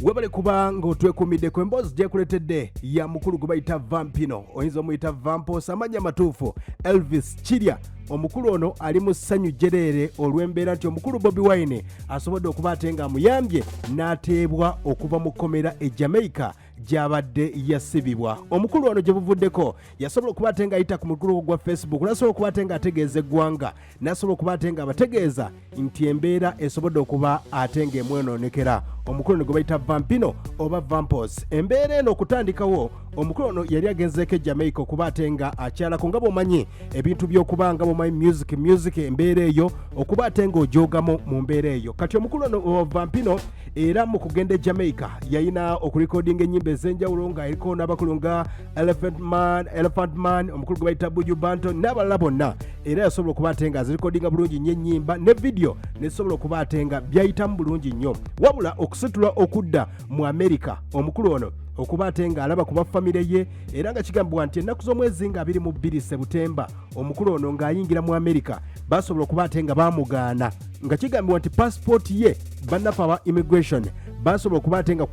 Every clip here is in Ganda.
Webale kuba ng'otwekuumiddeko. Emboozi gyekuletedde ya mukulu gwe bayita Vampino, oyinza omuyita Vampos, amannya amatuufu Elvis Kirya. Omukulu ono ali mu ssanyu jjereere olw'embeera nti omukulu Bobi Wine asobodde okuba ate ng'amuyambye n'ateebwa okuva mu kkomera e Jamaica gy'abadde yasibibwa. Omukulu ono gye buvuddeko yasobola okuba ate ng'ayita ku mukulu gwa Facebook n'asobola okuba ate ng'ategeeza eggwanga, n'asobola okuba ate ng'abategeeza nti embeera esobodde okuba ate ng'emwonoonekera. Omukulu ono gwe bayita Vampino oba Vampos, embeera eno okutandikawo, omukulu ono yali agenzeeko e Jamaica okuba ate nga akyalako, nga bw'omanyi ebintu by'okuba nga bw'omanyi music music, embeera eyo okuba ate ng'ojoogamu mu mbeera eyo. Kati omukulu ono Vampino era mu kugenda e Jamaica yalina okurekodinga ennyimba ez'enjawulo ng'aliko n'abakulu nga Elephant Man, Elephant Man, omukulu gwe bayita Buju Banton n'abalala bonna. Era yasobola okuba ate nga azirikodinga bulungi nnyo ennyimba ne vidiyo nesobola okuba ate nga byayitamu bulungi nnyo. Wabula okusitula okudda mu Amerika, omukulu ono okuba ate nga alaba ku bafamire ye, era nga kigambibwa nti ennaku z'omwezi nga 22 Sebutemba omukulu ono ng'ayingira mu Amerika basobola okuba ate nga bamugaana, nga kigambibwa nti pasipooti ye bannaffe aba immigration basobola okuba ate nga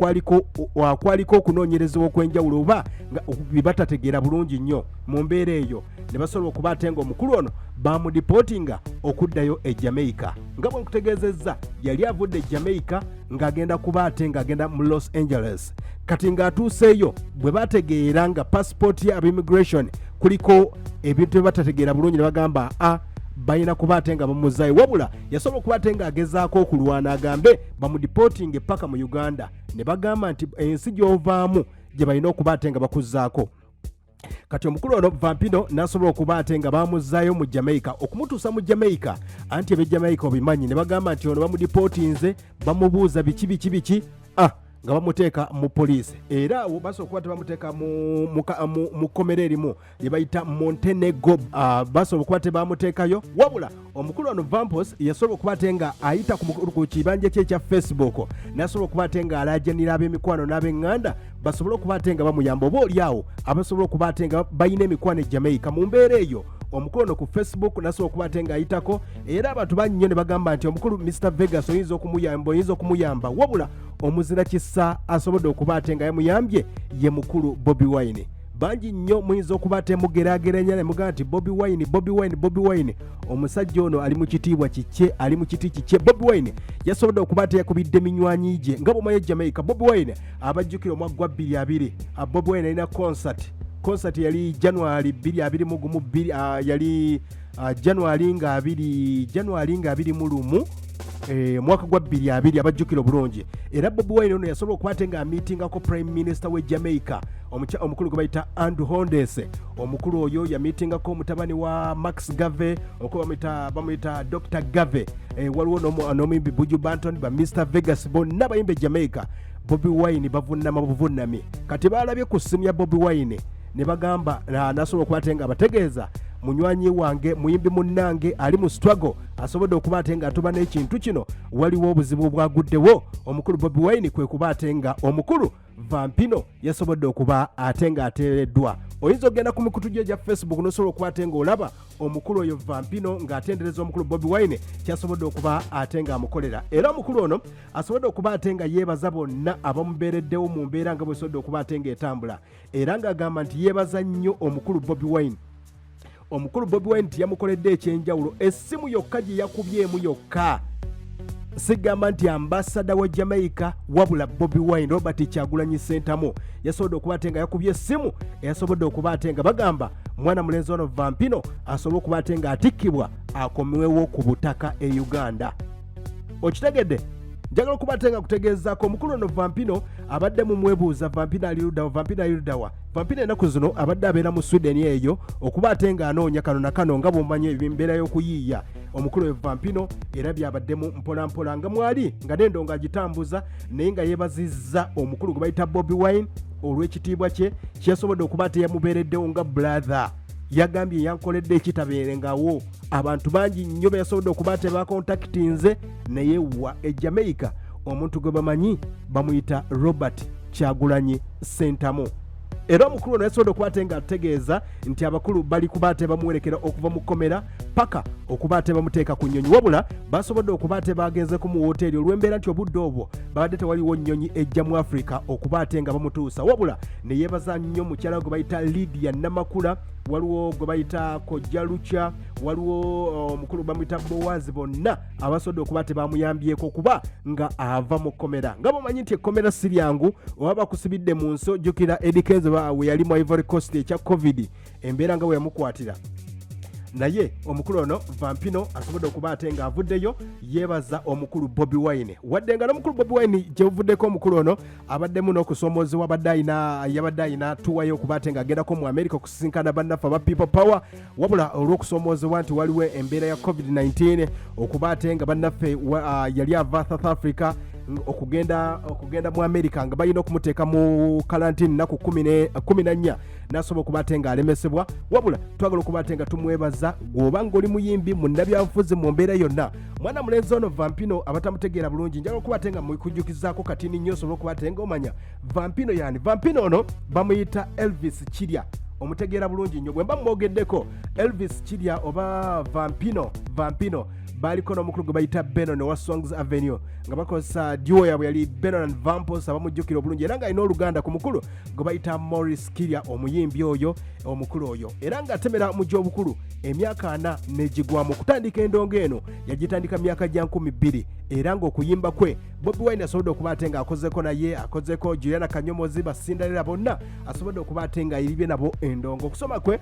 kwaliko okunoonyerezebwa okw'enjawulo oba nga bye batategeera bulungi nnyo mu mbeera eyo, ne basobola okuba ate nga omukulu ono bamudipootinga okuddayo e Jamaica. Nga bwe nkutegeezezza, yali avudde e Jamaica ng'agenda kuba ate ng'agenda mu Los Angeles. Kati ng'atuuseeyo, bwe bategeera nga pasipooti ye aba immigration kuliko ebintu bye batategeera bulungi, ne bagamba a balina kuba ate nga bamuzaayo. Wabula yasobola okuba ate ng'agezaako okulwana agambe bamudipootinge paka mu Uganda, ne bagamba nti ensi gy'ovaamu gye balina okuba ate nga bakuzzaako. Kati omukulu ono Vampino n'asobola okuba ate nga bamuzzaayo mu Jamaica. Okumutuusa mu Jamaica, anti eb'e Jamaica obimanyi, ne bagamba nti ono bamudipootinze, bamubuuza biki biki biki, nga bamuteeka mu poliisi. Era awo basobola okuba tebamuteeka mu kkomera erimu lye bayita Montenego. Basobola okuba tebamuteekayo. Wabula omukulu ono Vampos yasobola okuba ate nga ayita ku kibanja kye ekya Facebook, n'asobola okuba ate nga alaajanira ab'emikwano n'ab'eŋŋanda basobole okuba ate nga bamuyamba, oba oli awo abasobola okuba ate nga balina emikwano e Jamaica. Mu mbeera eyo omukulu ono ku Facebook nasobola okuba ate ng'ayitako, era abantu bangi nnyo ne bagamba nti omukulu Mr Vegas oyinza okumuyamba, oyinza okumuyamba. Wabula omuzira kisa asobodde okuba ate nga yamuyambye ye mukulu Bobi Wine. Bangi nnyo muyinza okuba ate mugeraageranya ne mugamba nti Bobi Wine, Bobi Wine, Bobi Wine, omusajja ono ali mu kitiibwa kikye, ali mu kiti kikye. Bobi Wine yasobodde okuba ate yakubidde minywanyi gye, nga bw'omanyi Jamaica. Bobi Wine abajjukira omwaka gwa 2020, Bobi Wine alina concert. Concert yali January 2021, bbiri, yali January nga abiri, January nga 21, omwaka gwa 2020, abajjukira obulungi. Era Bobi Wine ono yasobola okuba ate ng'amiitingako Prime Minister we Jamaica, omukulu gwe bayita Andrew Holness. Omukulu oyo yamiitingako omutabani wa Max Garvey, okuba bamuyita Dr Garvey. Waliwo n'omuyimbi Buju Banton, ba Mr Vegas, bonna bayimba e Jamaica. Bobi Wine bavunnama buvunnami. Kati baalabye ku ssimu ya Bobi Wine ne bagamba, nasobola okuba ate nga abategeeza, munywanyi wange, muyimbi munnange ali mu struggle, asobodde okuba ate nga atuba n'ekintu kino, waliwo obuzibu obwaguddewo. Omukulu Bobi Wine kwe kuba ate nga omukulu Vampino yasobodde okuba ate nga ateereddwa. Oyinza okugenda ku mikutu gye egya Facebook n'osobola okuba ate ng'olaba omukulu oyo Vampino ng'atendereza omukulu Bobi Wine kyasobodde okuba ate ng'amukolera. Era omukulu ono asobodde okuba ate nga yeebaza bonna abamubeereddewo mu mbeera nga bwesobodde okuba ate ng'etambula, era ng'agamba nti yeebaza nnyo omukulu Bobi Wine. Omukulu Bobi Wine tiyamukoledde ekyenjawulo, essimu yokka gye yakubyemu yokka, sigamba nti ambasada wa Jamaica, wabula Bobi Wine Robert Kyagulanyi Ssentamu yasobodde okuba ate nga yakubye essimu eyasobodde okuba ate nga bagamba mwana mulenzi ono Vampino asobole okuba ate nga atikkibwa akomwewo ku butaka e Uganda. Okitegedde? Njagala okuba ate nga kutegeezaako omukulu ono Vampino abadde mumwebuuza, Vampino ali luddawa, Vampino ali luddawa? Vampino ennaku zino abadde abeera mu Sweden eyo okuba ate ng'anoonya kano na kano, nga bw'omanyi embeera y'okuyiiya. Omukulu oyo Vampino era byabaddemu mpolampola nga mwali nga n'endongo agitambuza, naye nga yeebazizza omukulu gwe bayita Bobi Wine olw'ekitiibwa kye kyeyasobodde okuba ate yamubeereddewo nga brother. Yagambye yankoledde ekitabeerengawo, abantu bangi nnyo be yasobodde okuba ate bakontakitinze, naye wa e Jamaica omuntu gwe bamanyi bamuyita Robert Kyagulanyi Ssentamu. Era omukulu ono yasobodde okuba ate ng'ategeeza nti abakulu bali kuba ate bamuwerekera okuva mu kkomera paka Okuba ate bamuteeka ku nnyonyi, wabula basobodde okuba ate bagenzeko mu wooteeri olw'embeera nti obudde obwo babadde tewaliwo nnyonyi ejja mu Africa okuba ate nga bamutuusa. Wabula ne yeebaza nnyo mukyala gwe bayita Lydia Namakula, waliwo gwe bayita Kojja Lucha, waliwo omukulu bamuyita Bowazi, bonna abasobodde okuba tebamuyambyeko kuba nga ava mu kkomera. Nga bwomanyi nti ekkomera si lyangu, oba bakusibidde mu nsi. Ojjukira Eddy Kenzo we yali mu Ivory Coast ekya COVID, embeera nga bwe yamukwatira. Naye omukulu ono Vampino asobodde okuba ate ng'avuddeyo yeebaza omukulu Bobi Wine, wadde nga n'omukulu Bobi Wine gye buvuddeko omukulu ono abaddemu n'okusoomoozebwa. Abadde alina, yabadde alina tuwayo okuba ate ng'agendako mu America okusisinkana bannaffe aba People Power, wabula olw'okusoomoozebwa nti waliwo embeera ya COVID-19, okuba ate nga bannaffe yali ava South Africa okugenda mu America nga balina okumuteeka mu kalantini nnaku 14, n'asobola okuba ate ng'alemesebwa. Wabula twagala okuba ate nga tumwebaza. Gwoba ng'oli muyimbi, munnabyabufuzi, mu mbeera yonna, mwana mulenzi ono Vampino abatamutegeera bulungi, njagala okuba ate nga mukujjukizaako katini nnyo osobola okuba ate nga omanya Vampino yani. Vampino ono bamuyita Elvis Kirya, omutegeera bulungi nnyo bwe mba mwogeddeko. Elvis Kirya oba Vampino, Vampino baaliko n'omukulu gwe bayita Benon owa Songs Avenue nga bakozesa duo yaabwe, yali Benon and Vampos, abamujjukira obulungi, era ng'alina oluganda ku mukulu gwe bayita Maurice Kirya, omuyimbi oyo omukulu oyo, era ng'atemera mu gy'obukulu emyaka 40 n'egigwamu. Okutandika endongo eno yagitandika myaka gya 2000, era ng'okuyimba kwe Bobi Wine asobodde okuba ate ng'akozeko naye, akozeko Juliana Kanyomozi, Basindarera, bonna asobodde okuba ate ng'ayiribye nabo endongo. Okusoma kwe,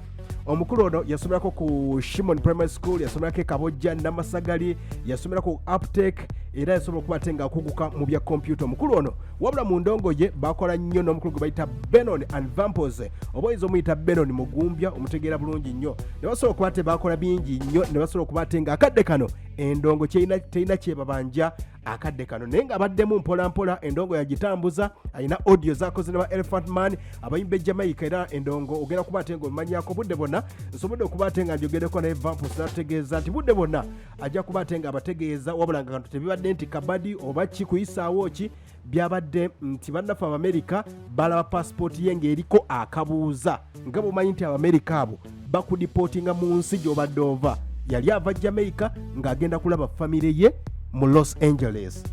omukulu ono yasomerako ku Shimon Primary School, yasomerako e Kabojja Namasagali, yasomera ku Aptec, era yasobola okuba ate ng'akuguka mu bya kompyuta omukulu ono. Wabula mu ndongo ye bakola nnyo n'omukulu gwe bayita Benon and Vampos, oba oyinza omuyita Benon Mugumbya, omutegeera bulungi nnyo, ne basobola okuba ate bakola bingi nnyo, ne basobola okuba ate ng'akadde kano endongo terina kyebabanja akadde kano, naye ng'abaddemu mpolampola endongo yagitambuza. Alina audio zakoze ne ba Elephant Man abayimba e Jamaica, era endongo ogenda kuba ate ng'omanyako budde bwonna. Nsobodde okuba ate nga njogereko naye Vampos, nategeeza nti budde bwonna ajja kuba ate nga abategeeza. Wabula nga kantu tebibadde nti kabadi oba ki kuyisaawo ki, byabadde nti bannaffe Abamerika balaba pasipooti ye ng'eriko akabuuza, nga bwomanyi nti Abamerika abo bakudipootinga mu nsi gy'obadde ova. Yali ava Jamaica ng'agenda kulaba famire ye mu Los Angeles,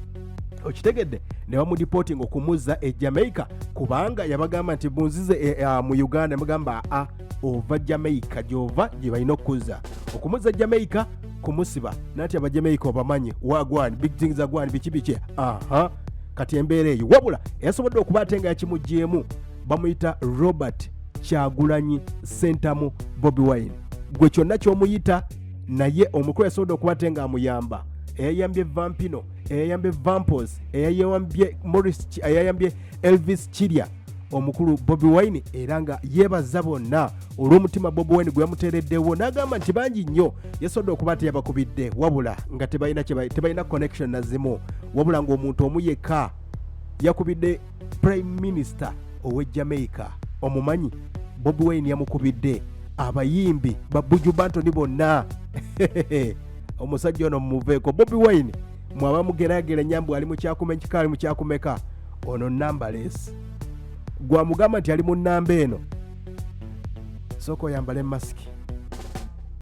okitegedde, ne bamudipootinga okumuzza e Jamaica, kubanga yabagamba nti munzize mu Uganda. Mugamba a ova Jamaica, gy'ova gye balina okukuzza. Okumuzza Jamaica kumusiba nanti Abajamaica obamanyi, wagwan, big things agwan, biki biki. Aha, kati embeera eyo, wabula eyasobodde okuba ate nga yakimugyemu bamuyita Robert Kyagulanyi Sentamu Bobi Wine, gwe kyonna ky'omuyita naye omukulu yasobodde okuba ate ng'amuyamba, eyayambye Vampino, eyayambye Vampos, eyayambye Morris, eyayambye Elvis Kirya, omukulu Bobi Wine, era nga yeebaza bonna olw'omutima Bobi Wine gwe yamuteereddewo, n'agamba nti bangi nnyo yasobodde okuba nti yabakubidde, wabula nga tebalina connection nazimu, wabula ng'omuntu omu yekka yakubidde Prime Minister ow'e Jamaica, omumanyi Bobi Wine yamukubidde, abayimbi ba Buju Banton bonna. Omusajja ono mumuveeko, Bobi Wine, mwaba mugerageranya mbu ali mukyakumeka, ali mukyakumeka, ono numberless. Gwamugamba nti ali mu nnamba eno, sooka oyambale masiki.